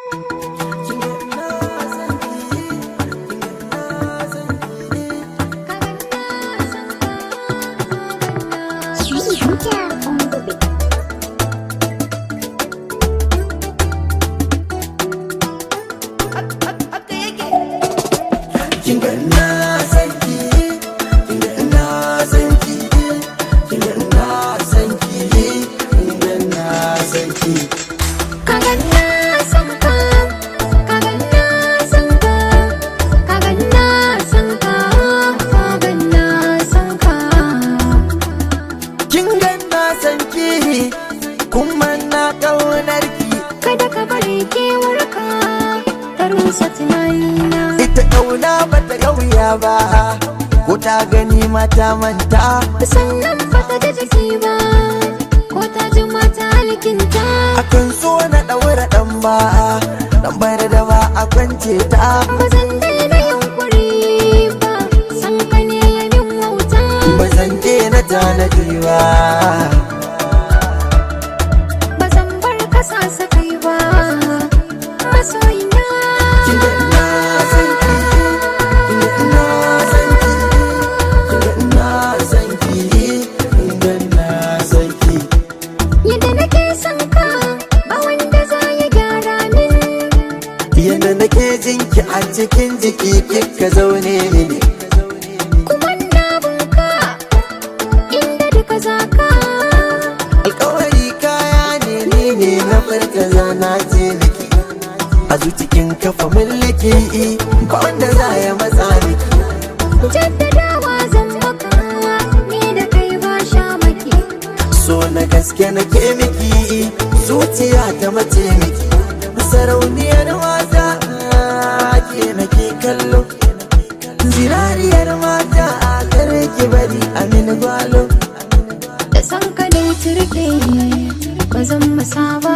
Kin ga ina son ki, kin ga ina son ki. Sweet on the beat. Kin ga ina son ki, kin ga ina son ki, kin ga ina son ki, kin ga ina son ki. Kaga na san ka, kaga na san ka, kaga na san ka, kaga na san ka. Kin ga ina son ki, kuma na ƙaunar ki. Kada ka bari kewarka ta rusa tunanina. Ita ƙauna bata gauya ba, ko ta gani mata manta. Sannan ba ta ji jiki ba, ko ta ji mata alkinta. Akan so na ɗaura ɗan ba, ɗan bar da ba a kwance ta. Ba zan daina yunkuri ba, san ka ne ya min wauta. Ba zan na tanadi ba. Ba zan bar kasa sa kai ba, masoyina. Kin ga ina son ki, kin ga ina son ki, kin ga ina son ki, kin ga ina son ki. Yadda nake son ka, ba wanda za ya gyara min. Yadda nake jin ki a cikin jiki kika zaune mini. Kuma na bunka, inda duka za ka. Alkawari kaya ne, ni ne na farka zana je miki. A zucikin kafa mulki, ba wanda za ya matsa miki. Jaddadawa zan maka, ni da kai ba sha maki. So na gaske nake miki, zuciya ta mace miki. Sarauniyar mata, ke nake kallo. Zinariyar mata, a kare ki bari amin gwalo. Da san ka dai turke, ba zan masa ba.